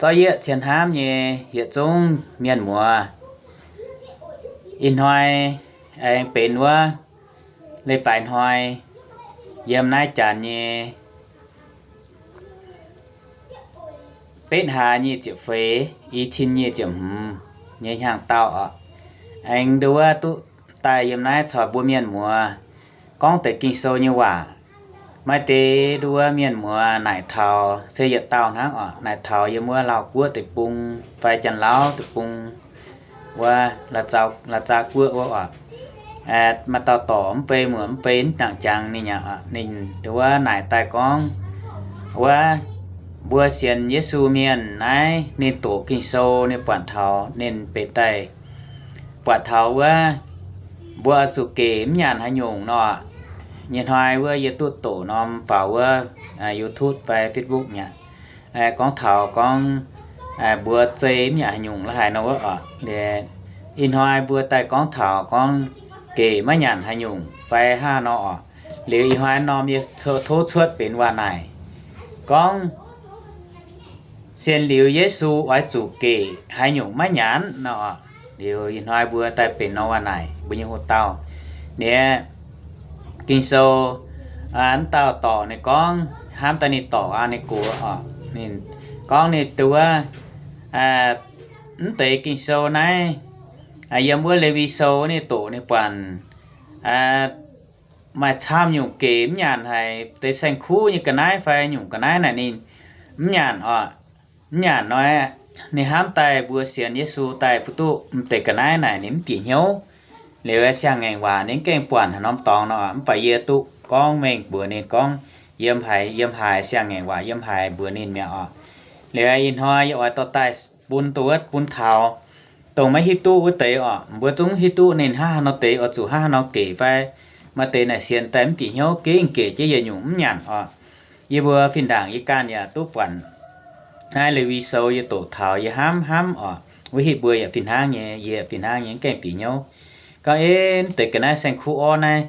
Zorqv yieqv cien hnamv nyei yietc zungv mienh muoz, ih hnoi aengx benx wuov leiz-baaix hnoi yiem naaiv janx nyei betv hlaax nyic ziepc feix, i cin nyic ziepc hmz nyei hnyangx-daauh oc. Aengx nduov wuov duqv daaih yiem naaiv caux mbuo mienh muoz gorngv deix Ging-Sou nyei waac. Maaih deix nduov wuov mienh muoz naaic taux se yietc dauh hnangv oc, naaic taux yiem wuov Laauh Guoqv deic-bung fai Janx-Lauv deic-bung wuov, La'zaa Guoqv wuov oc. Maaih dauh dorc mv bei muoc mv bei mv nangc jangx ninh aqv oc. Ninh nduov wuov naaic daaih gorngv wuov mbuo sienx Yesu mienh naaiv ninh doqc Ging-Sou ninh buatc taux ninh benx daaih buatc taux wuov mbuo oix zuqc gec mv nyanc haaix nyungc nor. Nyei hnoi wuov yie duqv doqc norm faaux wuov YouTube fai Facebook nyei, gorngv taux gorngv mbuo zei mv nyanc haaix nyungc la'haaix nor wuov oc. Ih hnoi mbuo daaih gorngv taux gorngv gec maiv nyanc haaix nyungc fai hnangv nor oc. Liuz ih hnoi norm yie tov cuotv benx waac naaic gorngv sienx liuz Yesu oix zuqc gec haaix nyungc maiv nyanc nor. Liuz ih hnoi mbuo daaih benx nor waac naaic mbuo nyei hoc-dauh. Ninh Ging-Sou, mv dauh dorc ninh gorngv, hnamv daaih ninh dorc aqv, ninh gox oc. Ninh gorngv ninh nduov wuov, mv deix Ging-Sou naaiv, yiem wuov Lewi Sou ninh doqc ninh buatc maaih camv nyungc gec mv nyanc haic, deix saeng-kuv nyei ga'naaiv fai nyungc ga'naaiv naaic ninh mv nyanc oc. Mv nyanc nor, ninh hnamv daaih mbuo sienx Yesu daaih mv duqv m'deix ga'naaiv naaic ninh mv bieqc hnyouv. Liuz siang-ngaengc waac ninh mv gaengh buatc haaix norm dorngx nor, mv baac yie duqv gorngv mengh mbuox ninh gorngv yiem haaix, yiem haaix, siang-ngaengc waac yiem haaix mbuox ninh mi'aqv oc. Liuz ih hnoi yie oix dorh daaih bun nduov bun taux dongh maiv hiuv duqv wuov deix oc. Mbuo zungv hiuv duqv ninh hnangv haaix nor deix oix zuqc hnangv haaix nor gec fai maaih deix naaic sienx daaih mv bieqc hnyouv gengh gec jienv yietc nyungc mv nyanc oc. Yie mbuo fih ndaangc yie ganh yaac duqv buatc naaiv Lewi Sou yie doqc taux yie hnamv hnamv oc. Wuov hitv mbuo yaac fih hnangv nyei, yie fih hnangv nyei mv gaengh bieqc hnyouv. Gorngv, Ei, mv deix ga'naaiv saeng-kuv orv naaiv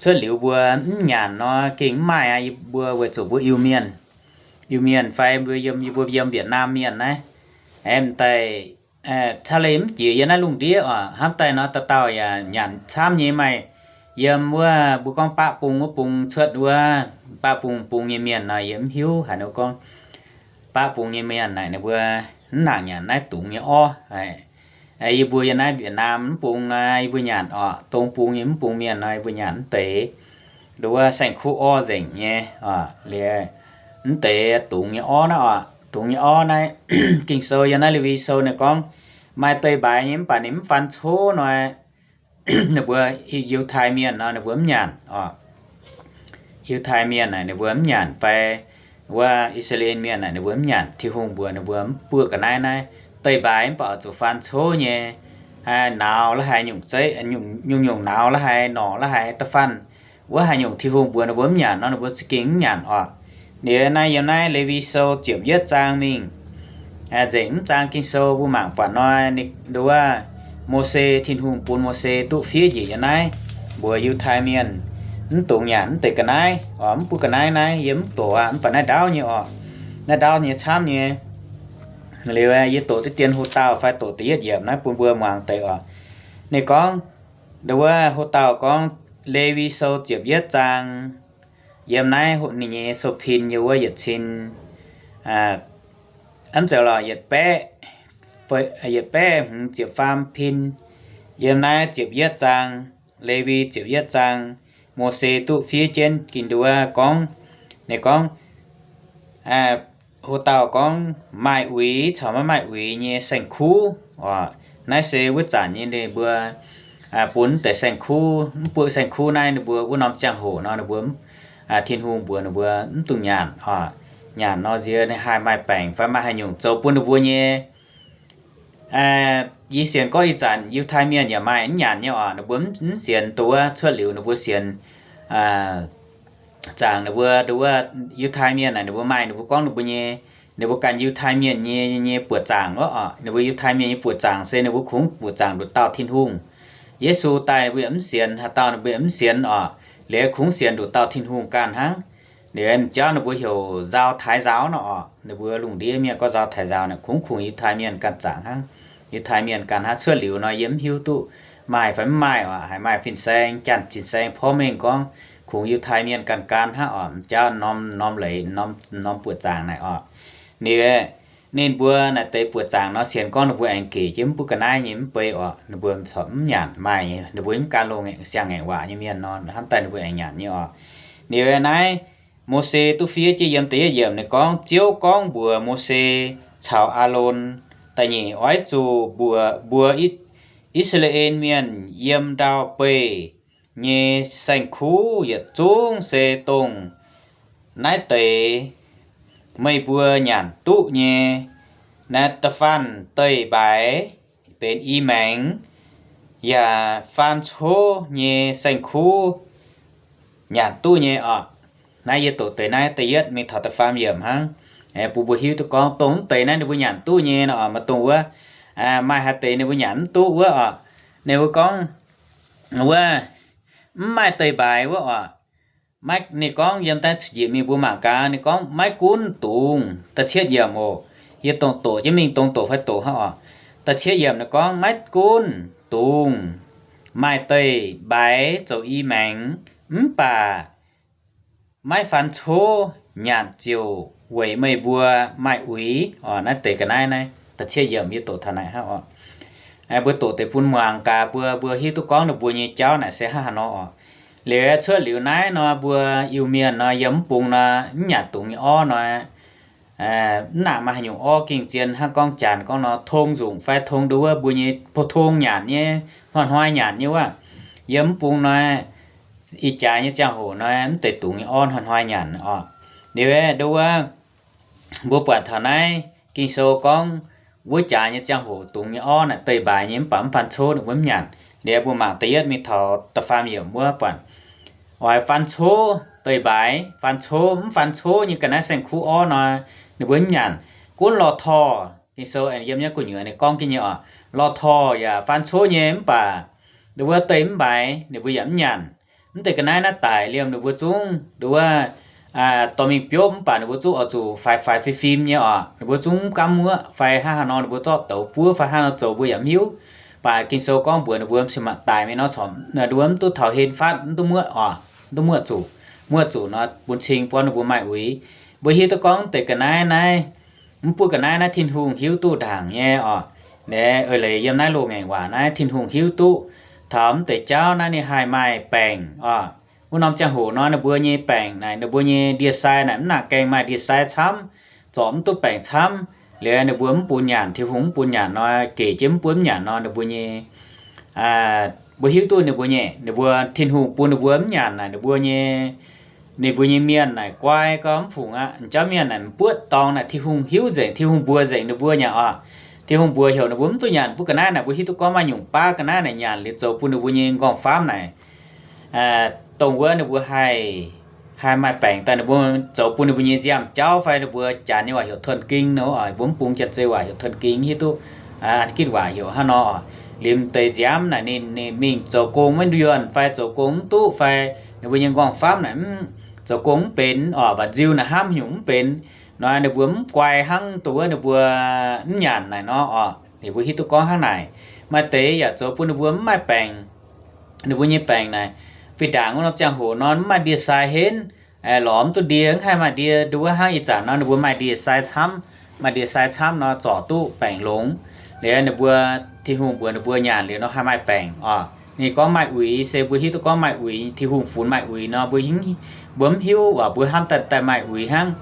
cuotv liuz mbuo mv nyanc nor gengh mv maaih aqv. Yie mbuo weic zuqc mbuo Iu-Mienh, Iu-Mienh fai mbuo yiem, yie mbuo yiem Việt Nam mienh naaiv, aengx m'daaih caa leih mv jiex yiem naaiv lungh ndiev oc. Hnamv daaih nor dauh dauh yaac nyanc camv nyei, maaih yiem wuov mbuo gorngv baqv bung wuov bung cuotv wuov, baqv bung bung nyei mienh nor yie mv hiuv haaix nor gorngv baqv bung nyei mienh naaic ninh mbuo mv nangc nyanc naaiv dungz nyei orv. Yie mbuo yiem naaiv Việt Nam mv bung nor yie mbuo nyanc oc, dong bung nyei mv bung mienh nor yie mbuo nyanc mv deix nduov wuov saeng-kuv orv nzengc nyei oc. Liuz mv deix dungz nyei orv naaiv oc, dungz nyei orv naaiv Ging-Sou yiem naaiv Lewi Sou ninh gorngv maaih deix mbaaix nyei mv baac ninh mv fan coqv nor, ninh mbuo Yiutai Mienh nor ninh mbuo mv nyanc oc. Yiutai Mienh naaic ninh mbuo mv nyanc fai wuov I^saa^laa^en Mienh naaic ninh mbuo mv nyanc. Tin-Hungh mbuox ninh mbuo mv buoqv ga'naaiv naaiv, deix mbaaix mv baac oix zuqc fan coqv nyei, nauz la'haaix nyungc zeiv, nyungc-nyungc nauz la'haaix, norqc la'haaix, da'faanh wuov haaix nyungc Tin-Hungh mbuox ninh mbuo mv nyanc nor ninh mbuo za'gengh mv nyanc oc. Liuz naaiv yiem naaiv Lewi Sou ziepc yietv zaang mingh nzengc mv zaang Ging-Sou mbuo mangc buatc nor, nduov wuov Mose, Tin-Hungh bun Mose duqv fiev njiec yiem naaiv mbuox Yiutai Mienh mv dungx nyanc mv deix ga'naaiv oc, mv buoqv ga'naaiv naaiv yie mv doqc aqv, mv baac naaiv ndaauv nyei oc, naaiv ndaauv nyei camv nyei. Liuz yie doqc deix dien hoc-dauh fai doqc da'yietv yiemc naaiv bun mbuo muangx deix oc. Ninh gorngv, nduov wuov hoc-dauh gorngv, Lewi Sou ziepc yietv zaang, yiem naaiv ninh nyei sou pin yiem wuov yietc cin, mv zeiz lorqc, yietc baeqv, yietc baeqv hmz ziepc faam pin, yiem naaiv ziepc yietv zaang, Lewi ziepc yietv zaang, Mose duqv fiev jienv ging nduov gorngv, ninh gorngv, hoc-dauh gorngv maaih uix caux maiv maaih uix nyei saeng-kuv oc. Naaiv se wuov zanc nyei ninh mbuo bun deix saeng-kuv, mv buoqv saeng-kuv naaiv ninh mbuo wuov norm ziangh hoc nor ninh mbuo, Tin-Hungh mbuox ninh mbuo mv dungx nyanc oc. Nyanc nor nziex ninh haih maaih baengc fai maaih haaix nyungc zoux bun ninh mbuo nyei. Yie sienx gorngv ih zanc Yiutai Mienh yaac maaih mv nyanc nyei oc. Ninh mbuo mv sienx duqv cuotv liuz ninh mbuo sienx zaangc ninh mbuo, nduov wuov Yiutai Mienh naaic ninh mbuo maaih ninh mbuo gorngv ninh mbuo nyei, ninh mbuo ganh Yiutai Mienh nyei, nyei buoqc zaangc wuov oc. Ninh mbuo Yiutai Mienh nyei buoqc zaangc se ninh mbuo kungx buoqc zaangc nduqc dauh Tin-Hungh. Yesu daaih ninh mbuo yaac mv sienx, haaix dauh ninh mbuo yaac mv sienx oc. Liuz kungx sienx nduqc dauh Tin-Hungh ganh hnangv. Liuz m'jauv ninh mbuo heuc nzau taaix nzaaux nor oc. Ninh mbuo lungh ndiev mienh gorngv nzau taaix nzaaux naaic, kungx kungx Yiutai mienh ganh zaangc hnangv. Yiutai mienh ganh hnangv. Cuotv liuz nor yie mv hiuv duqv maaih fai mv maaih oc. Haiz maaih fin-saeng, janx fin-saeng porv mengh gorngv kungx Yiutai mienh ganh ganh hnangv oc. M'jauv norm norm leiz, norm norm buoqc zaangc naaic oc. Ninh, ninh mbuo naaic deix buoqc zaangc nor sienx gorngv ninh mbuo aengx gec jienv mv butv ga'naaiv nyei mv bei oc. Ninh mbuo corc mv nyanc maaih, ninh mbuo mv gan loz-ngaengc siang-ngaengc waac nyei mienh nor, hnamv daaih ninh mbuo aengx nyanc nyei oc. Liuz naaiv Mose duqv fiev jienv yiem da'yietv yiemc ninh gorngv, Ziouv gorngv mbuox Mose caux Aalon, Da'nyeic oix zuqc mbuox mbuo I, I^saa^laa^en Mienh yiem ndau-beih nyei saeng-kuv yietc zungv se dongh naaiv deix meih mbuo nyanc duqv nyei. Naaiv da'faanh deix-mbaaix benx i maengx, yaac faan cov nyei saeng-kuv nyanc duqv nyei oc. Naaiv yie doqc deix naaiv da'yietv mingh taux da'faam yiemc hnangv, bun mbuo hiuv duqv gorngv dongh mv deix naaiv ninh mbuo nyanc duqv nyei nor oc, maaih dongh wuov, maaih haaix deix ninh mbuo nyanc mv duqv wuov oc. Ninh mbuo gorngv wuov, mv maaih deix-mbaaix wuov oc. Maiv, ninh gorngv yiem daaih cuotv njiec mingh mbuo mangc gaax, ninh gorngv maiv gunv dungz, da'cietv yiemc oc. Yie dongh doqc jienv mingh dongh doqc fai doqc hnangv oc. Da'cietv yiemc ninh gorngv maiv gunv dungz maaih deix-mbaaix zoux i maengx, mv baac maiv faan cov nyanc ziouc weic meih mbuo maaih uix oc. Naaiv deix ga'naaiv naaiv da'cietv yiemc yie doqc taux naaic hnangv oc. Mbuo doqc deix bun muangx gaax, mbuo, mbuo hiuv duqv gorngv ninh mbuo nyei jauv naaic se hnangv haaix nor oc. Liuz cuotv liuz naaiv nor, mbuo Iu-Mienh nor yiem mv bung nor mv nyanc dungz nyei orv nor, mv nangc maaih haaix nyungc orv ging-zien hnangv gorngv janx gorngv nor tong nzunc fai tong nduov wuov mbuo nyei pou-tong nyanc nyei, hnoi-hnoi nyanc nyei wuov. Yiem mv bung nor, ih jaax nyei ziangh hoc nor mv deix dungz nyei orv hnoi-hnoi nyanc oc. Liuz nduov wuov, mbuo buatc taux naaiv Ging-Sou gorngv wuov jaax nyei ziangh hoc dungz nyei orv naaic deix-mbaaix nyei mv baac mv faan cov ninh mbuo mv nyanc. Liuz mbuo mangc da'yietv mingh taux da'faam yiemc wuov buatc, oix faan cov deix-mbaaix, faan cov mv faan cov nyei ga'naaiv saeng-kuv orv nor, ninh mbuo mv nyanc. Gunv lorh torh, Ging-Sou aengx yiem nyei gu'nyuoz ninh gorngv jienv nyei oc, lorh torh yaac faan cov nyei mv baac nduov wuov deix mv mbaaix ninh mbuo yaac mv nyanc. Mv deix ga'naaiv naaiv daic liemh ninh mbuo zungv nduov wuov dorh mingh biopv mv baac ninh mbuo zungv oix zuqc faix faix fim fim nyei oc. Ninh mbuo zungv mv gaamv muoqv fai hnangv haaix nor ninh mbuo zorqv douz buov fai hnangv nor zoux mbuo yaac mv hiuv. Mv baac Ging-Sou gorngv mbuox ninh mbuo cin-maanc daic mingh nor corc nduov mv duqv taux hen fatv, mv duqv muoqv oc, mv duqv muoqv zuqc. Muoqv zuqc nor bun cing buonv ninh mbuo maaih uix. Mbuo hiuv duqv gorngv deix ga'naaiv naaiv, mv buov ga'naaiv naaiv Tin-Hungh hiuv duqv ndaangc nyei oc. Naaiv eix leiz yiem naaiv loz-ngaengc waac naaiv Tin-Hungh hiuv duqv taux mv deix jauv naaiv ninh haih maaih baengc oc. Wuov norm ziangh hoc nor ninh mbuo nyei baengc naaic, ninh mbuo nyei ndie-sai naaic mv nangc gaengh maaih ndie-sai camv, zorc mv duqv baengc camv. Liuz ninh mbuo mv bun nyanc, Tin-Hungh mv bun nyanc nor, gec jienv mv bun mv nyanc nor, ninh mbuo nyei mbuo hiuv duqv ninh mbuo nyei, ninh mbuo Tin-Hungh bun ninh mbuo mv nyanc naaic, ninh mbuo nyei, ninh mbuo nyei mienh naaic guai gau mv fungc aqv. M'jauv mienh naaic m'buoqv dorngx naaic Tin-Hungh hiuv nzengc, Tin-Hungh mbuox nzengc ninh mbuo nyanc oc. Tin-Hungh mbuox heuc ninh mbuo mv duqv nyanc mv buov ga'naaiv naaic, mbuo hiuv duqv gorngv maaih nyungc baav ga'naaiv naaic nyanc liuz zoux bun ninh mbuo nyei nqorngv-famv naaic, dongh wuov ninh mbuo haih, haih maaih baengc daaih, ninh mbuo zoux bun ninh mbuo nyei nziaamv-jauv fai ninh mbuo janx nyei waac heuc thần kinh nor oc, mbuo mv bung Janx-Zei waac heuc thần kinh, hiuv duqv an gitv waac heuc hnangv nor oc. Liuz m'deix nziaamv naaic ninh, ninh mingh zoux gong maiv yuonh fai zoux gong mv duqv fai ninh mbuo nyei nqorngv-famv naaic mv zoux gong mv benx oc, mba'nziu naaic hnamv nyungc mv benx nor, ninh mbuo mv guai hnangv dongh wuov ninh mbuo mv nyanc naaic nor oc. Ninh mbuo hiuv duqv gorngv hnangv naaic. Maaih deix yaac zoux bun ninh mbuo mv maaih baengc. Ninh mbuo nyei baengc naaic, fih ndaangc wuov norm ziangh hoc nor mv maaih ndie-sai henv, lorz mv duqv ndie, mv haih maaih ndie. Nduov wuov hnangv ih zanc nor ninh mbuo maaih ndie-sai camv, maaih ndie-sai camv nor zorc duqv baengc longx. Liuz ninh mbuo, Tin-Hungh mbuox ninh mbuo nyanc liuz nor haih maaih baengc oc. Ninh gorngv maaih uix se mbuo hiuv duqv gorngv maaih uix, Tin-Hungh funx maaih uix nor, mbuo, mbuo mv hiuv oc, mbuo hnamv daaih daaih maaih uix hnangv.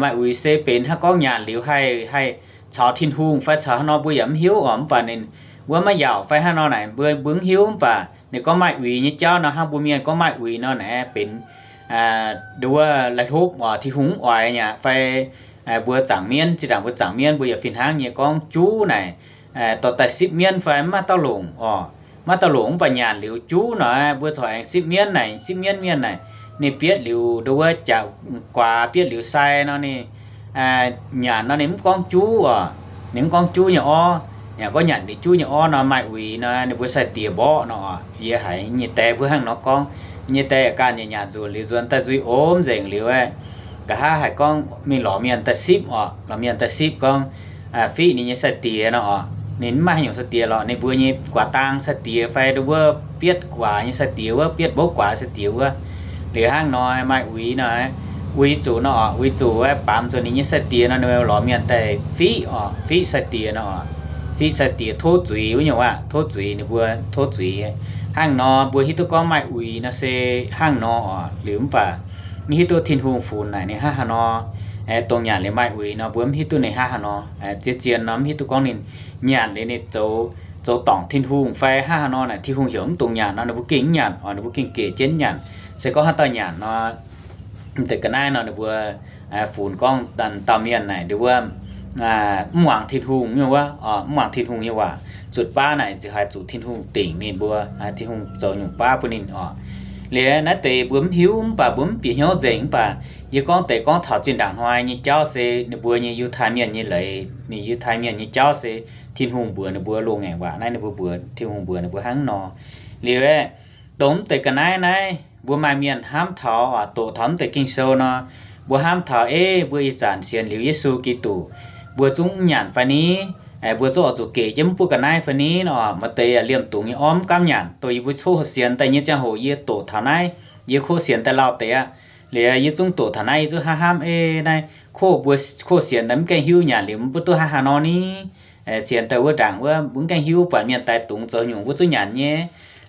Maaih uix se benx hnangv gorngv nyanc liuz haih, haih caux Tin-Hungh fai caux hnangv nor mbuo yaac mv hiuv oc. Mv baac ninh wuov maiv yaauc fai hnangv nor naaic mbuo, mbuo mv hiuv. Mv baac ninh gorngv maaih uix nyei jauv nor hnangv mbuo mienh gorngv maaih uix nor naaic benx nduov wuov lai hlopv oc, Tin-Hungh mv oix nyei aqv fai mbuo zaangc mienv, zinh ndaangc mbuo zaangc mienv mbuo yaac fih hnangv nyei gorngv juv naaic dorh daaih sipv mienv fai mv maaih dauh longc oc. Mv maaih dauh longc mv baac nyanc liuz juv nor mbuo corc aengx sipv mienv naaic, sipv mienv mienh naaic, ninh bietv liuz nduov wuov jaax guaax bietv liuz sai nor ninh nyanc nor ninh mv gorngv juv oc. Ninh mv gorngv juv nyei orv. Yaac gorngv nyanc liuz juv nyei orv nor maaih uix nor ninh mbuo sai-diex mborqv nor oc. Yie haiz nyei dae mbuo hnangv nor gorngv. Nyei dae yaac ganh nyanc nyanc nzunc liuz nzuonx daaih nzuih omv nzengc liuz aeqv, Nqa'haav haiz gorngv mingh lorz mienh daaih sipv oc, lorz mienh daaih sipv gorngv fiqv ninh nyei sai-diex nor oc. Ninh mv maaih haaix nyungc sai-diex lorqc, ninh mbuo nyei guaax dang sai-diex fai nduov wuov bietv guaax nyei sai-diex wuov, bietv mbouv guaax sai-diex wuov. Liuz hnangv nor maaih uix nor, uix zuqc nor oc, uix zuqc baamz zuqc ninh nyei sai-diex nor, ninh lorz mienh daaih fiqv oc, fiqv sai-diex nor oc. Fiqv sai-diex tov zuiz wuov nyungc waac, tov zuiz, ninh mbuo tov zuiz. Hnangv nor mbuo hiuv duqv gorngv maaih uix nor se hnangv nor oc. Liuz mv baac mv hiuv duqv Tin-Hungh funx naaic ninh hnangv haaix nor. Dongh nyanc liuz maaih uix nor mbuo mv hiuv duqv ninh hnangv haaix nor. Zien-zien nor mv hiuv duqv gorngv ninh nyanc liuz ninh zoux, zoux dorngc Tin-Hungh fai hnangv haaix nor naaic, Tin-Hungh heuc mv dungx nyanc nor ninh mbuo gengh mv nyanc oc, ninh mbuo gengh gec jienv nyanc. Se gorngv haaix dauh nyanc nor, mv deix ga'naaiv nor ninh mbuo funx gorngv dauh mienh naaic nduov wuov mv muangx Tin-Hungh nyei waac, mv muangx Tin-Hungh nyei waac. Zuqc baav naaic ziouc haih zuqc Tin-Hungh dingc ninh mbuo, Tin-Hungh zoux nyungc baav bun ninh oc. Liuz naaiv deix mbuo mv hiuv mv baac mbuo mv bieqc hnyouv nzengc, mv baac yie gorngv deix gorngv taux zinh ndaangc hnoi nyei jauv se ninh mbuo nyei Yiutai Mienh nyei leiz, ninh Yiutai Mienh nyei jauv se Tin-Hungh mbuox ninh mbuo loz-ngaengc waac naaiv, ninh mbuo mbuox, Tin-Hungh mbuox ninh mbuo hnangv nor. Liuz dongh mv deix ga'naaiv naaiv mbuo maaih mienh hnamv taux oc, doqc taux mv deix Ging-Sou nor, mbuo hnamv taux, Ei, mbuo ih zanc sienx liuz Yesu Giduc, mbuo zungv mv nyanc fai ni? Mbuo zungv oix zuqc gec jienv mv buov ga'naaiv fai ni nor? Maaih deix yaac liemh dungx nyei orv mv gaamv nyanc. Dongh yie mbuo coqv sienx daaih nyei ziangh hoc yie doqc taux naaiv, yie coqv sienx daaih lauh deix aqv. Liuz yie zungv doqc taux naaiv, yie zungv hnamv hnamv, Ei, naaiv coqv mbuo, coqv sienx daaih mv gaengh hiuv nyanc liuz mv duqv hnangv haaix nor ni? Sienx daaih wuov ndaangc wuov mbuo mv gaengh hiuv, buatc mienh daix dungz zoux nyungc mbuo zungv nyanc nyei.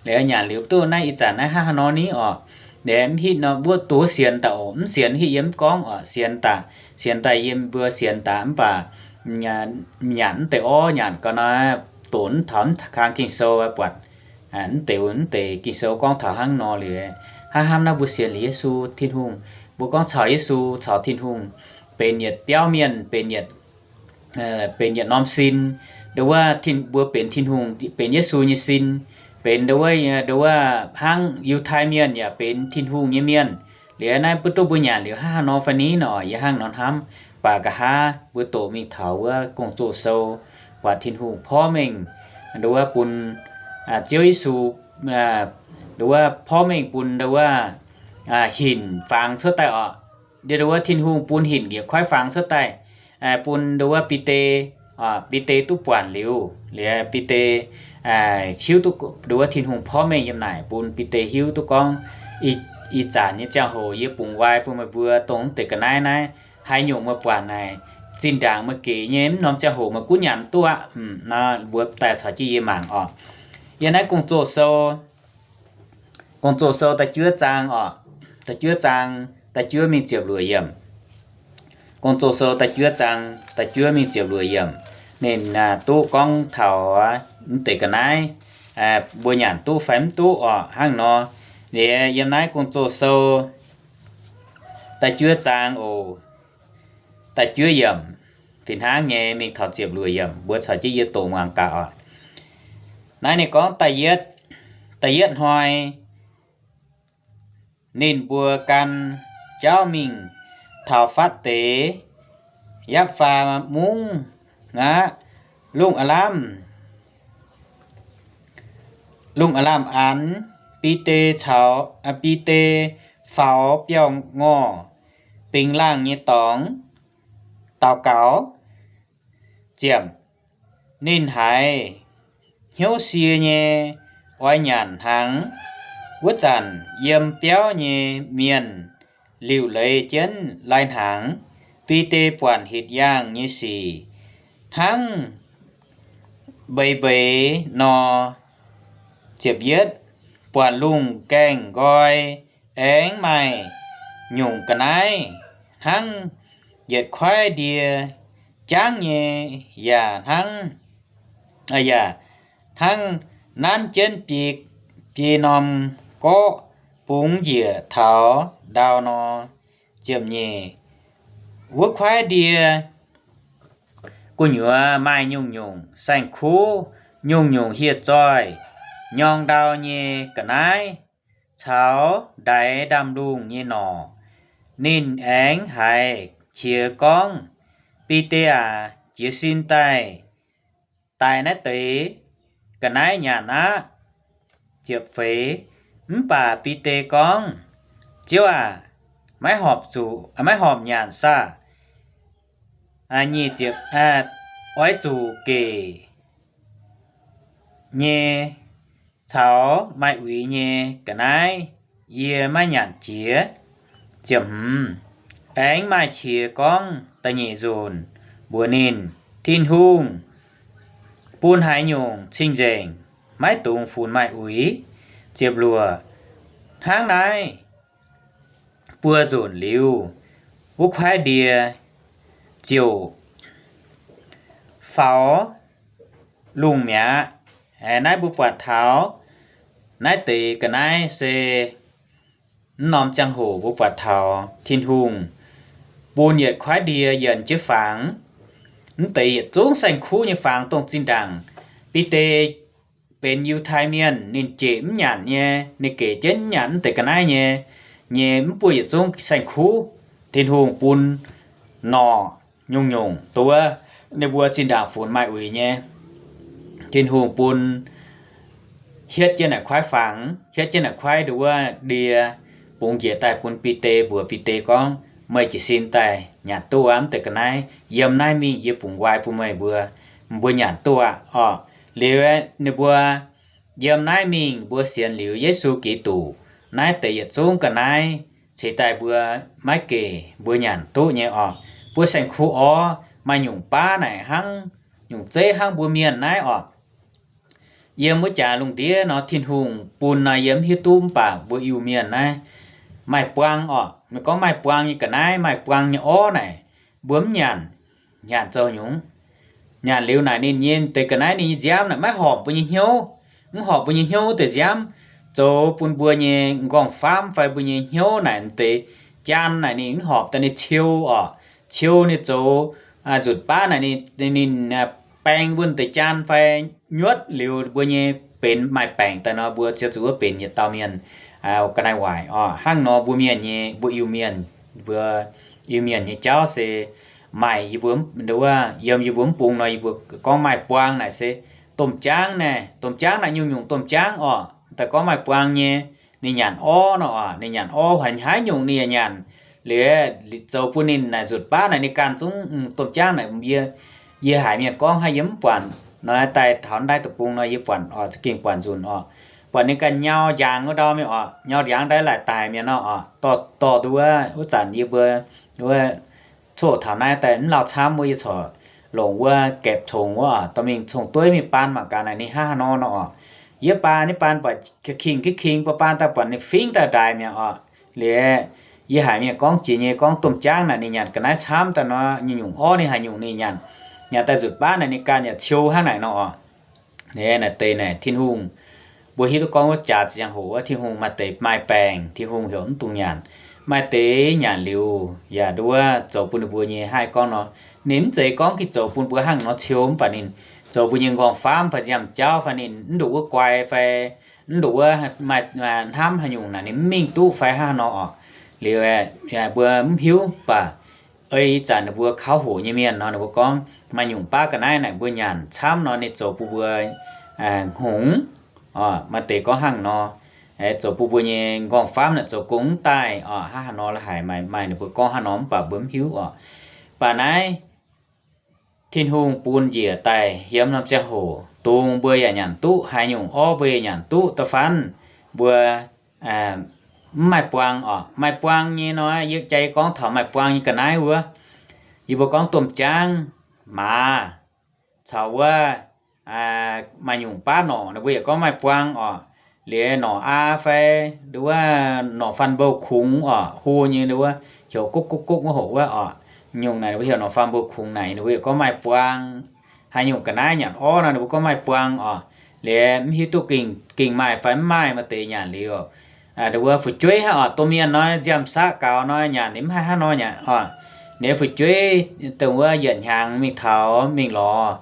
Liuz nyanc liuz duqv naaiv ih zanc naaiv hnangv haaix nor ni oc? Liuz mv hitv nor mbuo duqv sienx daaih oc, mv sienx hitv yie mv gorngv oc, sienx daaih, sienx daaih yie mbuo sienx daaih mv baac nyanc mv deix orv nyanc ga'naaiv, doqc mv taux mv kang Ging-Sou buatc mv deix, mv deix Ging-Sou gorngv taux hnangv nor liuz, hnamv hnamv naaiv mbuo sienx liuz Yesu Tin-Hungh, mbuo gorngv caux Yesu, caux Tin-Hungh benx yietc biauv mienh, benx yietc benx yietc norm sin. Nduov wuov mbuo benx Tin-Hungh, benx Yesu nyei sin, benx nduov wuov, nduov wuov hnangv Yiutai Mienh yaac benx Tin-Hungh nyei mienh. Liuz naaiv mbuo duqv mbuo nyanc liuz hnangv haaix nor fai ni nor, yie hnangv nor hnamv. Baac nqa'haav mbuo doqc mingh taux wuov Gong-Zoh Sou, buatc Tin-Hungh porv mengh nduov wuov bun Ziouv Yesu, nduov wuov porv mengh bun nduov wuov hinc fangx cuotv daaih oc. Nduov wuov Tin-Hungh bun hinc yietc kuaaiv fangx cuotv daaih, bun nduov wuov Bide, Bide duqv buatc liuz, liuz Bide hiuv duqv nduov wuov Tin-Hungh porv mengh yiem naaic, bun Bide hiuv duqv gorngv, ih zanc nyei ziangh hoc yie bungx nqoi bun meih mbuo dongh mv deix ga'naaiv naaiv, haaix nyungc meih buatc naaic, zinh ndaangc meih gec nyei mv norm ziangh hoc meih gunv nyanc duqv aqv. Nor mbuo daaih caux jienv yie mangc oc. Yiem naaiv Gong-Zoh Sou, Gong-Zoh Sou da'juov zaang oc, da'juov zaang, da'juov mingh ziepc luoqc yiemc. Gong-Zoh Sou da'juov zaang, da'juov mingh ziepc luoqc yiemc. Ninh duqv gorngv taux mv deix ga'naaiv, mbuo nyanc duqv fai mv duqv oc, hnangv nor. Liuz yiem naaiv Gong-Zoh Sou da'juov zaang oc, da'juov yiemc, fih hnangv nyei mingh taux ziepc luoqc yiemc, mbuo caux jienv yie doqc muangx gaax oc. Naaiv ninh gorngv da'yietv, da'yietv hnoi ninh mbuo gan jauv mingh taux fatv deix Yapv^faa Mungv aqv. Lungh aav lamh, lungh aav lamh aanx, Bide caux, Bide faaux biauv-ngorh, bingx laangh nyei dorngx, daux gaux. Ziepc, ninh haiz hnyouv sie nyei, oix nyanc hnaangx. Wuov zanc yiem biauv nyei mienh liuc leiz jienv lai hnaangx. Bide buatc hitc yaangh nyei sic hnangv mbeix mbeix nor. Ziepc yietv, buatc lungh gaengh nqoi aengx maaih nyungc ga'naaiv hnangv yietc kuaaiv ndie jangv nyei, yaac hnangv, yaac hnangv nanv jienv biei, biei norm gorqv bungx njiec taux ndau nor. Ziepc nyeic, wuov kuaaiv ndie gu'nyuoz maaih nyungc-nyungc saeng-kuv, nyungc-nyungc hieh zoih, nyorng ndau nyei ga'naaiv, caux ndaix ndaamv-lungh nyei norqc. Ninh aengx haiz qiex gorngv, Bide aac, jiez sin daaih, daic naaiv deix ga'naaiv nyanc aqv. Ziepc feix, mv baac Bide gorngv, Ziouv aac, maiv horpc zuqc, maiv horpc nyanc saah? Nyic ziepc, oix zuqc gec nyei caux maaih uix nyei ga'naaiv yie maiv nyanc jiex. Ziepc hmz, aengx maaih qiex gorngv da'nyeic nzunc mbuox ninh, Tin-Hungh bun haaix nyungc cing-nzengc, maiv dungx funx maaih uix. Ziepc luoqc, hnangv naaiv buo nzunc liuz, wuov kuaaiv ndie ziouc faaux lungh mi'aqv. Naaiv mbuo buatc taux naaiv deix ga'naaiv se mv norm ziangh hoc mbuo buatc taux Tin-Hungh bun yietc kuaaiv ndie yienh jienv fangx. Mv deix yietc zungv saeng-kuv nyei fangx dongh zinh ndaangc Bide benx Yiutai Mienh ninh jieqv mv nyanc nyei, ninh gec jienv mv nyanc mv deix ga'naaiv nyei, nyei mv buo yietc zungv saeng-kuv, Tin-Hungh bun norqc nyungc-nyungc duqv ninh mbuo zinh ndaangc funx maaih uix nyei. Tin-Hungh bun hietv jienv naaic kuaaiv fangx, hietv jienv naaic kuaaiv nduov ndie, bungx njiec daaih bun Bide mbuox Bide gorngv, Meih jiez sin daaih nyanc duqv aqv mv deix ga'naaiv. Yiem naaiv mingh yie bungx nquai bun meih mbuo, mbuo nyanc duqv aqv orqc. Liuz ninh mbuo yiem naaiv mingh mbuo sienx liuz Yesu Giduc, naaiv deix yietc zungv ga'naaiv ceix daaih mbuo maiv gec mbuo nyanc duqv nyei orqc. Mbuo saeng-kuv orv maaih nyungc baav naaic hnangv, nyungc zeiv hnangv mbuo mienh naaiv orqc. Yiem wuov jaax lungh ndiev nor Tin-Hungh bun nor yie mv hiuv duqv, mv baac mbuo Iu-Mienh naaiv maaih buang orqc. Meih gorngv maaih buang nyei ga'naaiv, maaih buang nyei orv naaic, mbuo mv nyanc, nyanc zoux nyungc? Nyanc liuz naaic ninh nyei deix ga'naaiv ninh nyei nziaamv naaic maiv horpc mbuo nyei hnyouv, mv horpc mbuo nyei hnyouv deix nziaamv, zoux bun mbuo nyei nqorngv-faamv fai mbuo nyei hnyouv naaic deix jaan naaic ninh mv horpc daaih ninh ciou orqc. Ciou ninh zoux nzutc baav naaic ninh, ninh baeng mbuo deix jaan fai nyuotv liuz mbuo nyei benx maaih baengc daaih nor mbuo ziouc zuqc wuov benx yietc dauh mienh ga'naaiv waaic orqc. Hnangv nor mbuo mienh nyei, mbuo Iu-Mienh, mbuo Iu-Mienh nyei jauv se maaih yie mbuo, yiem yie mbuo mv bung nor yie mbuo gorngv maaih buang naaic se domh jaangv naaic, domh jaangv naaic nyungc-nyungc domh jaangv orqc. Daaih gorngv maaih buang nyei, ninh nyanc orv nor orqc, ninh nyanc orv haaix nyungc ninh yaac nyanc. Liuz zoux bun ninh naaic nzutc baav naaic ninh ganh zungv domh jaangv naaic, yie haiz mienh gorngv hnangv yie mv buatc nor, daaih taux naaiv deic-bung nor yie buatc orqc, za'gengh buatc nzunc orqc. Buatc ninh ganh nyau njangx wuov ndau mingh orqc, nyau njangx ndau laaic daic mienh nor orqc. Dorh, dorh nduov wuov zanc yie mbuo wuov coqv taux naaiv daaih mv lauh camv wuov, yie corc longc wuov gaeqv congx wuov oc, dorh mingh cong-dueiv mingh baan mangc gaax naaic ninh hnangv haaix nor nor orqc. Yie baan, yie baan buatc king, king, baan daaih buatc ninh fingv daaih ndaix mi'aqv orqc. Liuz yie haiz mienh gorngv jiex nyei gorngv domh jaangv naaic ninh nyanc ga'naaiv camv daaih nor, nyungc-nyungc orv ninh haaix nyungc ninh nyanc. Nyanc daaih nzutc baav naaic ninh ganh yaac ciou hnangv naaic nor orqc. Naaic deix naaic Tin-Hungh, mbuo hiuv duqv gorngv wuov jaax ziangh hoc wuov Tin-Hungh maaih deix maaih baengc Tin-Hungh heuc mv dungx nyanc. Maaih deix nyanc liuz yaac nduov zoux bun ninh mbuo nyei haih gorngv nor, ninh mv zeiz gorngv gengh zoux bun mbuo hnangv nor ciou, mv baac ninh zoux mbuo nyei nqorngv-faamv fai nziaamv-jauv fai ninh mv ndongc wuov guai fai mv ndongc wuov maaih hnamv haaix nyungc naaic ninh mv mingh duqv fai hnangv haaix nor orqc. Liuz mbuo mv hiuv, mv baac ei ih zanc ninh mbuo kauv hoqc nyei mienh nor ninh mbuo gorngv maaih nyungc baav ga'naaiv naaic mbuo nyanc camv nor ninh zoux bun mbuo hngongx orqc. Maaih deix gorngv hnangv nor, zoux bun mbuo nyei nqorngv-faamv naaic zoux gong mv daaih orqc. Hnangv haaix nor la'haic maaih, maaih ninh mbuo gorngv hnangv nor mv baac mbuo mv hiuv orqc. Baac naaiv Tin-Hungh bun njiec daaih yiem norm ziangh hoc dongh mbuo yaac nyanc duqv, haaix nyungc orv mbuo yaac nyanc duqv da'faanh mbuo mv maaih buang orqc. Maaih buang nyei nor, yie jaa yie gorngv taux maaih buang nyei ga'naaiv wuov, yie mbuo gorngv domh jaangv, maaz, caux wuov maaih nyungc baav norqc ninh mbuo yaac gorngv maaih buang orqc. Liuz norqc aa fai nduov wuov norqc faan mbou kungx orqc, hlo nyei nduov wuov heuc gokv gokv gokv wuov hoc wuov orqc. Nyungc naaic ninh mbuo heuc norqc faan mbou kungx naaic ninh mbuo yaac gorngv maaih buang. Haaix nyungc ga'naaiv nyanc orv nor ninh mbuo gorngv maaih buang orqc. Liuz mv hiuv duqv gengh, gengh maaih fai mv maaih, maaih deix nyanc liuz nduov wuov fu'jueiv hnangv orqc. Domh mienh nor, nziaamv-saqv gaux nor nyanc ninh mv haih hnangv nor nyanc orqc. Ninh fu'jueiv dongh wuov yietc hnyangx mingh taux mingh lorz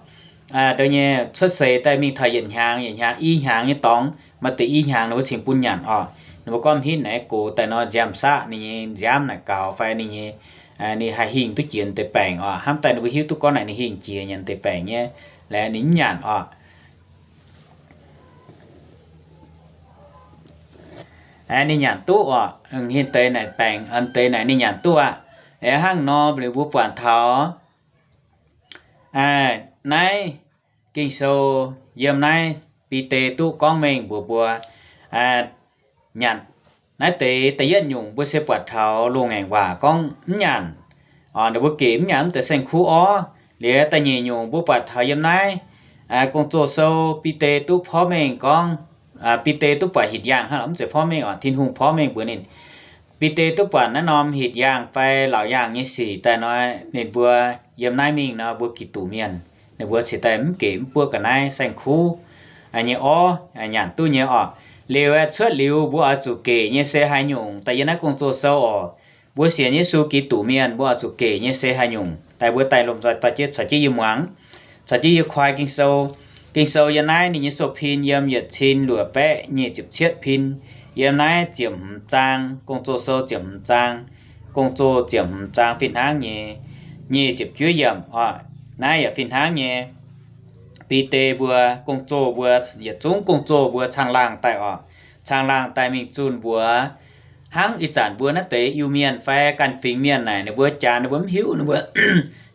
nduov nyei cuotv seix daaih mingh taux yietc hnyangx, yietc hnyangx i hnyangx nyei dorngx, maaih deix i hnyangx ninh mbuo cingx bun nyanc orqc. Ninh mbuo gorngv m'hitv naaiv gox daaih nor, nziaamv-saqv ninh nyei nziaamv naaic gaux fai ninh nyei, ninh haih hingh duqv jiex deix baengc orqc. Hnamv daaih ninh mbuo hiuv duqv gorngv naaic ninh hingh jiex nyanc deix baengc nyei, laeh ninh mv nyanc orqc. ninh nyanc duqv oc. Hinh deix naaic baengc, deix naaic ninh nyanc duqv aqv. Hnangv nor ninh mbuo buatc taux naaiv Ging-Sou yiem naaiv Bide duqv gorngv mengh mbuox mbuo, nyanc naaiv deix da'yietv nyungc mbuo se buatc taux loz-ngaengc waac gorngv mv nyanc, ninh mbuo gec mv nyanc mv deix saeng-kuv orv. Liuz da'nyeic nyungc mbuo buatc taux yiem naaiv Gong-Zoh sou Bide duqv porv mengh gorngv, Bide duqv buatc hitc yaangh hnangv, mv zeiz porv mengh oc, Tin-Hungh porv mengh mbuox ninh. Bide duqv buatc naaiv norm hitc yaangh fai laauc yaangh nyei sic daaih nor, ninh mbuo yiem naaiv mingh nor mbuo Giduc mienh, ninh mbuo cingx daaih mv gec mv buov ga'naaiv saeng-kuv nyei orv, nyanc duqv nyei oc. Liuz cuotv liuz mbuo oix zuqc gec nyei se haaix nyungc daaih yiem naaiv Gong-Zoh sou oc. Mbuo sienx Yesu Giduc mienh mbuo oix zuqc gec nyei se haaix nyungc daaih mbuo daaih lomh nzoih dorh jienv caux jienv yie muangx, caux jienv yie koi Ging-Sou. Ging-Sou yiem naaiv ninh nyei sou-pin yiem yietc cin luoqc baeqv nyic ziepc cietv pin, yiem naaiv ziepc hmz zaang, Gong-Zoh sou ziepc hmz zaang, Gong-Zoh ziepc hmz zaang fih hnangv nyei nyic ziepc juov yiemc oc. Naaiv yaac fih hnangv nyei. Bide mbuo, Gong-Zoh mbuo, yietc zungv Gong-Zoh mbuo caangh laangh daaih oc. Caangh laangh daaih mingh zunh mbuox hnangv ih zanc mbuo naaiv deix Iu-Mienh fai ganh fingx mienh naaic, ninh mbuo Janx ninh mbuo mv hiuv, ninh mbuo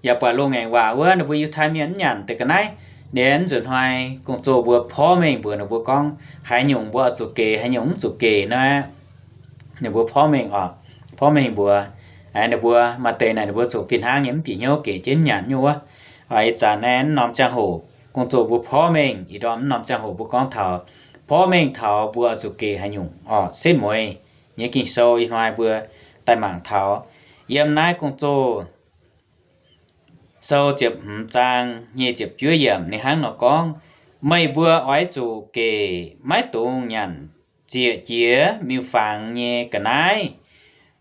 yaac buatc loz-ngaengc waac wuov ninh mbuo Yiutai Mienh mv nyanc deix ga'naaiv. Ninh nzunc hnoi Gong-Zoh mbuo porv mengh mbuox ninh mbuo gorngv haaix nyungc mbuo oix zuqc gec, haaix nyungc mv zuqc gec nor, ninh mbuo porv mengh oc, porv mengh mbuox ninh mbuo maaih deix naaic ninh mbuo zuqc fih hnangv nyei mv bieqc hnyouv gec jienv nyanc nyei wuov. Ih zanc naaiv norm ziangh hoc Gong-Zoh mbuo porv mengh, ih ndorm mv norm ziangh hoc mbuo gorngv taux porv mengh taux mbuo oix zuqc gec haaix nyungc oc. Setv mueiz nyei Ging-Sou ih hnoi mbuo daaih mangc taux yiem naaiv Gong-Zoh sou ziepc hmz zaang nyic ziepc juov yiemc ninh hnangv nor gorngv, meih mbuo oix zuqc gec, maiv dungx nyanc ziec jiex miuc-fangx nyei ga'naaiv,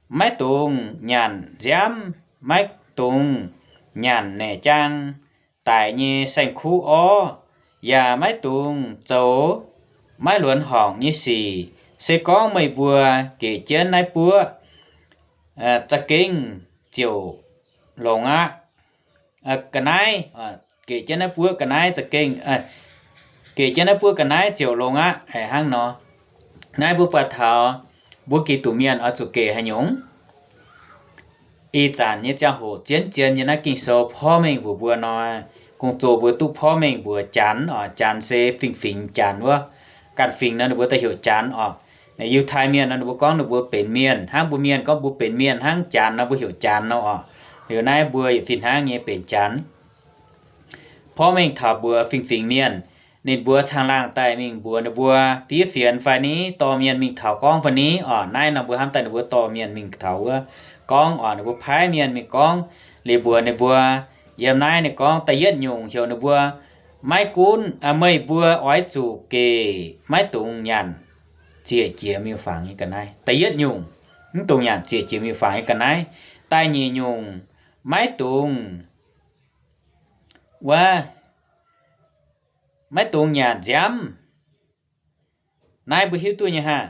maiv dungx nyanc nziaamv, maiv dungx nyanc naeqc jaang daic nyei saeng-kuv orv, yaac maiv dungx zoux maiv luonx horngc nyei sic. Se gorngv meih mbuo gec jienv naaiv buoqv za'gengh ziouc longx aqv. Ga'naaiv, gec jienv naaiv buoqv ga'naaiv za'gengh, gec jienv naaiv buoqv ga'naaiv ziouc longx aqv. Hnangv nor, naaiv mbuo buatc taux mbuo Giduc mienh oix zuqc gec haaix nyungc. Ih zanc nyei ziangh hoc zien-zien nyei naaiv Ging-Sou porv mengh mbuox mbuo nor, Gong-Zoh mbuo duqv porv mengh mbuox Janx oc. Janx se fingx-fingx Janx wuov. Ganh fingx nor ninh mbuo daaih heuc Janx oc. Yiutai Mienh nor ninh mbuo gorngv ninh mbuo benx mienh, hnangv mbuo Mienh gorngv mbuo benx mienh, hnangv Janx nor mbuo heuc Janx nor oc. Liuz naaiv mbuo yietc fih hnangv nyei benx Janx. Porv mengh taux mbuox fingx-fingx mienh, ninh mbuo caangh laangh daaih mingh mbuox ninh mbuo fiev fienx fai ni, dorh mienh mingh taux gorngv fai ni oc. Naaiv nor mbuo hnamv daaih ninh mbuo dorh mienh mingh taux wuov gorngv oc. Ninh mbuo paaiv mienh mingh gorngv, liuz mbuox ninh mbuo, yiem naaiv ninh gorngv da'yietv nyungc heuc ninh mbuo maiv gunv, meih mbuo oix zuqc gec, maiv dungx nyanc ziec jiex miuc-fangx nyei ga'naaiv. Da'yietv nyungc, mv dungx nyanc ziec jiex miuc-fangx nyei ga'naaiv. Da'nyeic nyungc, maiv dungx wuov, maiv dungx nyanc nziaamv. Naaiv mbuo hiuv duqv nyei haah?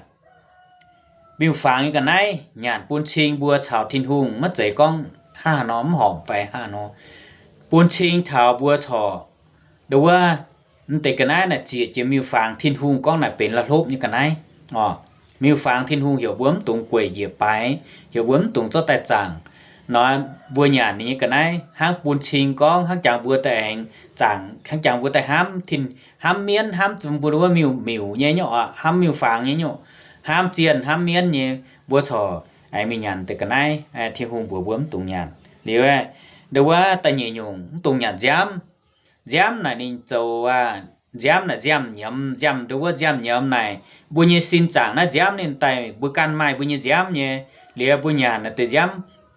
Miuc-fangx nyei ga'naaiv nyanc bun cing mbuo caux Tin-Hungh, maiv zeiz gorngv hnangv haaix nor mv horpc fai hnangv haaix nor. Bun cing taux mbuo corc, ndo wuov, mv deix ga'naaiv naaic ziec jiex miuc-fangx, Tin-Hungh gorngv naaic benx la'hlopv nyei ga'naaiv oc. Miuc-fangx Tin-Hungh heuc mbuo mv dungx gueic njiec baaix, heuc mbuo mv dungx zorqv daaih zaangc. Nor mbuo nyanc ninh nyei ga'naaiv hnangv bun cing gorngv hnangv jangx mbuo daaih aengx zaangc, hnangv jangx mbuo daaih hnamv, hnamv mienv, hnamv mbuo wuov miuc-miuc nyei nyungc oc, hnamv miuc-fangx nyei nyungc, hnamv zienh hnamv mienv nyei, mbuo corc aengx mingh nyanc deix ga'naaiv Tin-Hungh mbuox mbuo mv dungx nyanc. Liuz, ndo wuov da'nyeic nyungc mv dungx nyanc nziaamv. Nziaamv naaic ninh zoux, nziaamv naaic nziaamv-nyiemz, nziaamv ndo wuov nziaamv-nyiemz naaic, mbuo nyei sin zaangc naaiv nziaamv ninh daaih mbuo ganh maaih mbuo nyei nziaamv nyei. Liuz mbuo nyanc naaic deix nziaamv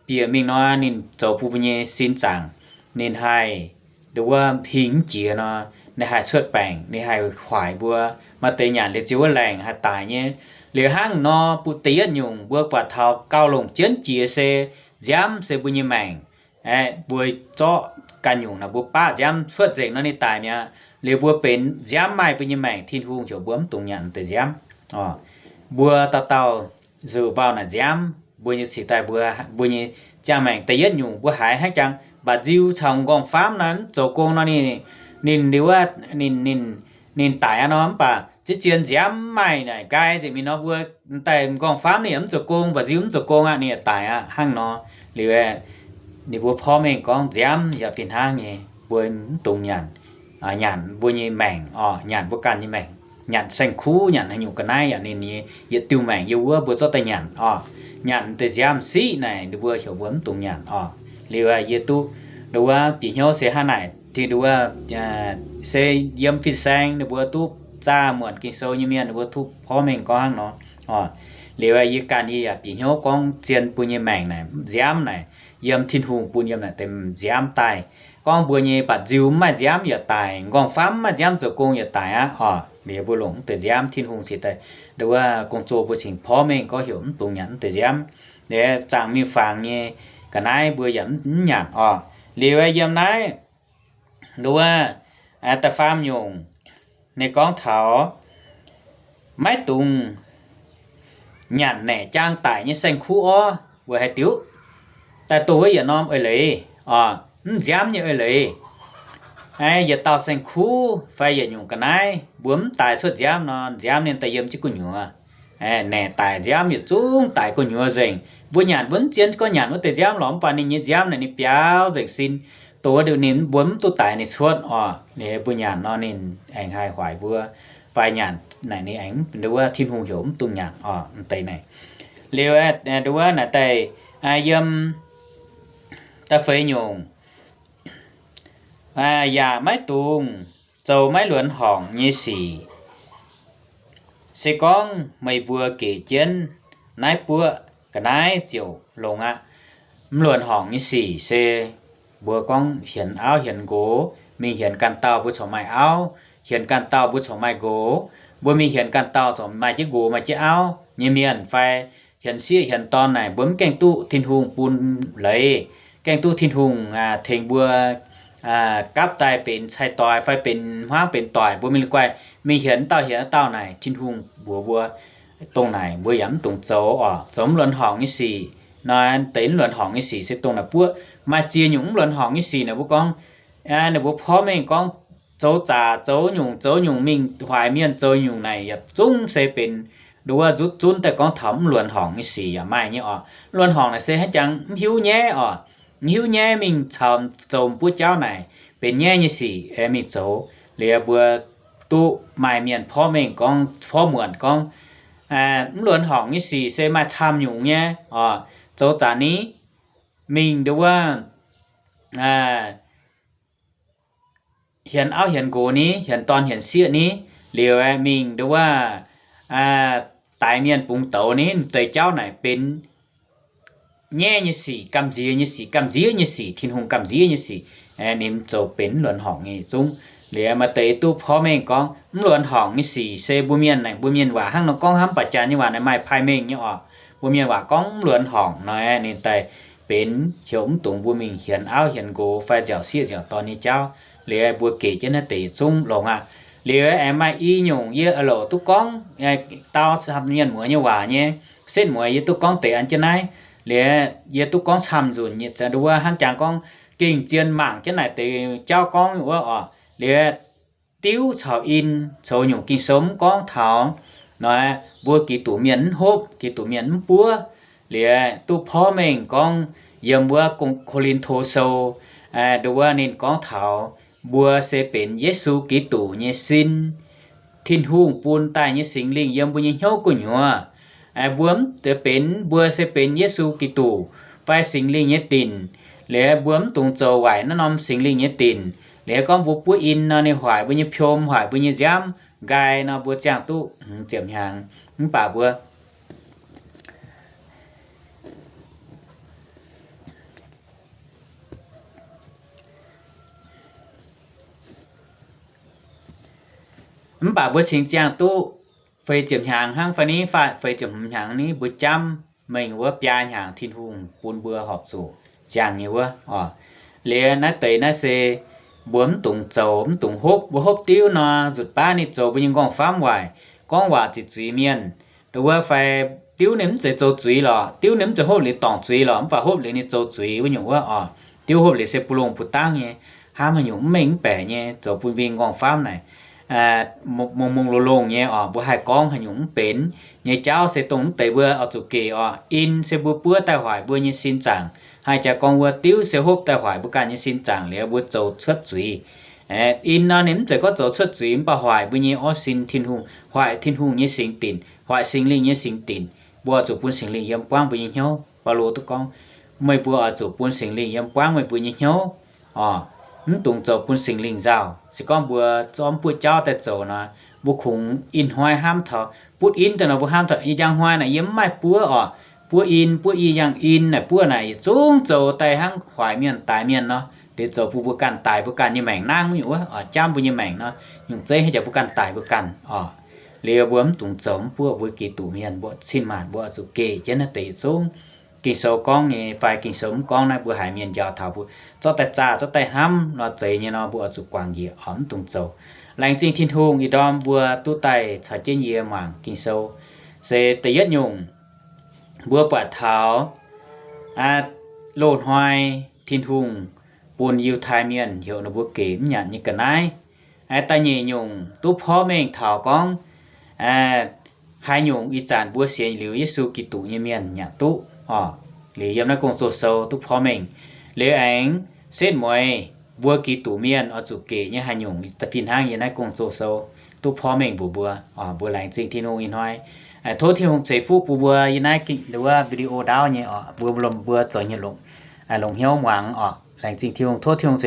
bieqc mingh nor ninh zoux bun mbuo nyei sin zaangc ninh haih ndo wuov hingh mv jiex nor, ninh haih cuotv baengc, ninh haih huaaic mbuo. Maaih deix nyanc liuz ziouc wuov laengc haih daic nyei. Liuz hnangv nor bun da'yietv nyungc mbuo buatc taux gauh longc jienv jiex se nziaamv se mbuo nyei maengc. Mbuo zorqv ganh nyungc naaic mbuo baqv nziaamv cuotv nzengc nor ninh daic mi'aqv. Liuz mbuo benx nziaamv maaih mbuo nyei maengc, Tin-Hungh heuc mbuo mv dungx nyanc deix nziaamv. Mbuo dauh dauh zuqc nvauh naaic nziaamv, mbuo nyei cingx daaih mbuo, mbuo nyei ziangh maengc da'yietv nyungc mbuo haiz hnangv jangx mba'nziu caux m'nqorngv-faamv nor mv zoux gong nor ninh, ninh liuz wuov, ninh, ninh, ninh daic aqv nor mv baac Ziex zien nziaamv mv maaih naaic nqaai nzengc mingh nor, mbuo daaih m'nqorngv-famv ninh yaac mv zoux gong, mba'nziu mv zoux gong aqv, ninh yaac daic aqv. Hnangv nor, liuz ninh mbuo porv mengh gorngv nziaamv yaac fih hnangv nyei, mbuo mv dungx nyanc, nyanc mbuo nyei maengc oc, nyanc mbuo ganh nyei maengc, nyanc saeng-kuv, nyanc haaix nyungc ga'naaiv yaac ninh nyei yietc diuh maengc yiem wuov mbuo zorqv daaih nyanc oc. Nyanc deix nziaamv siqv naaic ninh mbuo heuc mbuo mv dungx nyanc oc. Liuz yie duqv nduov bieqc hnyouv se hnangv naaic, tengx nduov se yiem fin-saeng ninh mbuo duqv zaah muonc Ging-Sou nyei mienh ninh mbuo duqv porv mengh gorngv hnangv nor oc. Liuz yie ganh yie yaac bieqc hnyouv gorngv zien mbuo nyei maengc naaic, nziaamv naaic, yiem Tin-Hungh bun yiem naaic deix nziaamv daaih. Gorngv mbuo nyei mba'nziu mv maaih nziaamv yaac daic, m'nqorngv-famv mv maaih nziaamv zoux gong yaac daic aqv oc. Liuz mbuo longc mv deix nziaamv, Tin-Hungh cingx daaih nduov gong-zoh mbuo cingx porv mengh gorngv heuc mv dungx nyanc mv deix nziaamv. Liuz zaangc miuc-fangx nyei ga'naaiv mbuo yaac mv nyanc oc. Liuz yiem naaiv nduov da'faam nyungc, ninh gorngv taux maiv dungx nyanc naeqc jaang daic nyei saeng-kuv orv, weic haaix diuc? Daaih dongh wuov yietc norm eix leiz oc, mv nziaamv nyei eix leiz. Yietc dauh saeng-kuv fai yietc nyungc ga'naaiv mbuo mv daaih cuotv nziaamv nor, nziaamv ninh daaih yiem jienv gu'nyuoz. Naeqc daic nziaamv yietc zungv daic gu'nyuoz nzengc. Mbuo nyanc mbuo mv zien gorngv nyanc wuov deix nziaamv lorqc, mv baac ninh nyei nziaamv naaic ninh biaux nzengc sin, dongh wuov ninh mbuo mv duqv daic ninh cuotv oc. Ninh mbuo nyanc nor ninh aengx haih hoic mbuo, fai nyanc naaic ninh aengx nduov Tin-Hungh heuc mv dungx nyanc oc. M'deix naaic liuz nduov naaic daaih yiem da'feix nyungc, yaac maiv dungx zoux maiv luonx horngc nyei sic. Se gorngv meih mbuo gec jienv naaiv buoqv ga'naaiv ziouc longx aqv. Mv luonx horngc nyei sic se mbuo gorngv hienx auv hienx nqox, mingh hienx ganh dauh mbuo corc maaih auv, hienx ganh dauh mbuo corc maaih nqox, mbuo mingh hienx ganh dauh corc maaih jienv nqox maaih jienv auv nyei mienh fai hienx sieqv hienx dorn naaic, mbuo mv gaengh duqv Tin-Hungh bun leiz, gaengh duqv Tin-Hungh tengx mbuo gapv daaih benx cai-doix fai benx hmuangv benx doic, mbuo mingh guaih mingh hienx dauh hienx dauh naaic, Tin-Hungh mbuox mbuo, dongh naaic mbuo yaac mv dungx zoux oc. Zoux mv luonx horngc nyei sic. Nor deix mv luonx horngc nyei sic se dongh naaic buoqv maaih ziex nyungc mv luonx horngc nyei sic naaic mbuo gorngv, ninh mbuo porv mengh gorngv zoux zaqc zoux nyungc zoux nyungc mingh hoic mienh zoux nyungc naaic yietc zungv se benx nduov nzutv zunv daaih gorngv taux mv luonx horngc nyei sic yaac maaih nyei oc. Mv luonx horngc naaic se hnangv jangx mv hiuv nyaiv oc. Mv hiuv nyaiv mingh caux zoux m'buoqv jauv naaic benx nyaiv nyei sic aengx mingh zoux. Liuz mbuo duqv maaih mienh porv mengh gorngv, porv muonc gorngv, mv luonx horngc nyei sic se maaih camv nyungc nyei oc. Zoux zaqc ni, mingh nduov hienx auv hienx nqox ni, hienx dorn hienx sieqv ni, liuz mingh nduov daix mienh bungx douz ni, m'deix jauv naaic benx nyaiv nyei sic, gamh nziex nyei sic, gamh nziex nyei sic, Tin-Hungh gamh nziex nyei sic. Ninh zoux benx mv luonx horngc nyei zungv. Liuz maaih deix duqv porv mengh gorngv mv luonx horngc nyei sic se mbuo mienh naaic, mbuo mienh waac hnangv nor gorngv hnangv, mv baac janx nyei waac naaic maaih pai mengh nyei oc. Mbuo mienh waac gorngv mv luonx horngc nor, ninh daaih benx heuc mv dungx mbuo mingh hienx auv hienx nqox fai nziaauc sieqv nziaauc dorn nyei jauv. Liuz mbuo gec jienv naaiv deix zungv longx aqv. Liuz aengx maaih i nyungc yie a'louc duqv gorngv dau camv mienh muoz nyei waac nyei. Setv mueiz yie duqv gorngv deix an jienv naaiv. Liuz yie duqv gorngv camv nzunc nyei, nduov hnangv jangx gorngv gengh zien mangc jienv naaic deix jauv gorngv wuov oc. Liuz diuv caux in coux nyungc Ging-Sou mv gorngv taux nor, mbuo Giduc mienh mv hopv, Giduc mienh mv buov. Liuz duqv porv mengh gorngv yiem wuov Ko^lin^to Sou, nduov ninh gorngv taux mbuo se benx Yesu Giduc nyei sin, Tin-Hungh bun daaih nyei Singx Lingh yiem mbuo nyei hnyouv gu'nyuoz. Mbuo mv benx, mbuo se benx Yesu Giduc fai Singx Lingh nyei dinc. Liuz mbuo mv dungx zoux waaic naaiv norm Singx Lingh nyei dinc. Liuz gorngv mbuo buov in nor, ninh hoic mbuo nyei piom, hoic mbuo nyei nziaamv nqaai nor, mbuo ziangh duqv hmz ziepc hnyangx. Mv baac mbuo Mv baac mbuo cingx ziangh duqv feix ziepc hnyangx hnangv fai ni, feix ziepc hmz hnyangx ni, mbuo jamv mengh wuov biaa hnyangx Tin-Hungh bun mbuo horpc zuqc ziangh nyei wuov oc. Liuz naaiv deix naaiv se mbuo mv dungx zoux, mv dungx hopv. Mbuo hopv diuv nor, nzutc baav ninh zoux mbuo nyei m'nqorngv-famv waaic, gorngv waac ziqc zuiz mienh. Nduov fai diuv ninh mv zeiz zoux zuiz lorqc, diuv ninh mv zeiz hopv liuz dorngc zuiz lorqc, mv baac hopv liuz ninh zoux zuiz wuov nyungc wuov oc. Diuv hopv liuz se bu longh bu dangv nyei, hnamv haaix nyungc mv mengh mv baeqc nyei, zoux bun mbuo nyei m'nqorngv-famv naaic mungh mungh longx longx nyei oc. Mbuo haih gorngv haaix nyungc mv benx nyei jauv se dongh mv deix mbuo oix zuqc gec oc. In se mbuo buov daaih hoic mbuo nyei sin zaangc. Haih jaax gorngv wuov diuv se hopv daaih hoic mbuo ganh nyei sin zaangc liuz mbuo zoux cuotv zuiz. In nor ninh mv zeiz gorngv zoux cuotv zuiz, mv baac hoic mbuo nyei orv sin Tin-Hungh, hoic Tin-Hungh nyei singx dinc, hoic Singx Lingh nyei singx dinc. Mbuo oix zuqc bun Singx Lingh yiem buangv mbuo nyei hnyouv. Baulo duqv gorngv, meih mbuo oix zuqc bun Singx Lingh yiem buangv meih mbuo nyei hnyouv oc. Mv dungx zoux bun Singx Lingh nzauh. Se gorngv mbuo zorqv mv buoqv jauv daaih zoux nor, mbuo kungx ih hnoi hnamv taux butv in daaih nor, mbuo hnamv taux ih njang hnoi naaic yie mv maaih buov oc, buov in, buov i yangh in naaic buov naaic yietc zungv zoux daaih hnangv hoic mienh daix mienh nor, liuz zoux bun mbuo ganh daix mbuo ganh nyei maengc nangv nyungc wuov oc, jamv mbuo nyei maengc nor, nyungc zeiv haaix jaax mbuo ganh daix mbuo ganh oc. Liuz mbuo mv dungx zoux mv buoqv mbuo geh duqv mienh mbuo cin-maanc mbuo oix zuqc gec jienv naaiv deix yietc zungv Ging-Sou gorngv nyei fai Ging-Sou mv gorngv naaiv mbuo haiz mienh njaaux taux mbuo zorqv daaih zaah, zorqv daaih hnamv nor zeiz nyei nor, mbuo oix zuqc guangc njiec oc, mv dungx zoux. Laengz zingh Tin-Hungh ih ndorm mbuo duqv daaih caux jienv yie muangx Ging-Sou. Se da'yietv nyungc, mbuo buatc taux loz-hnoi Tin-Hungh bun Yiutai Mienh heuc ninh mbuo gec mv nyanc nyei ga'naaiv. Da'nyeic nyungc duqv porv mengh taux gorngv haaix nyungc ih zanc mbuo sienx liuz Yesu Giduc nyei mienh nyanc duqv oc. Liuz yiem naaiv Gong-Zoh sou duqv porv mengh. Liuz aengx setv mueiz mbuo Giduc mienh oix zuqc gec nyei haaix nyungc, fih hnangv yiem naaiv Gong-Zoh sou duqv porv mengh mbuox mbuo. Mbuo laengz zingh Tin-Hungh ih hnoi. Tov Tin-Hungh ceix fuqv bun mbuo yiem naaiv wuov video ndaauv nyei oc, mbuo lomh mbuo zoux hnyouv longc, longc hnyouv muangx oc. Laengz zingh Tin-Hungh, tov Tin-Hungh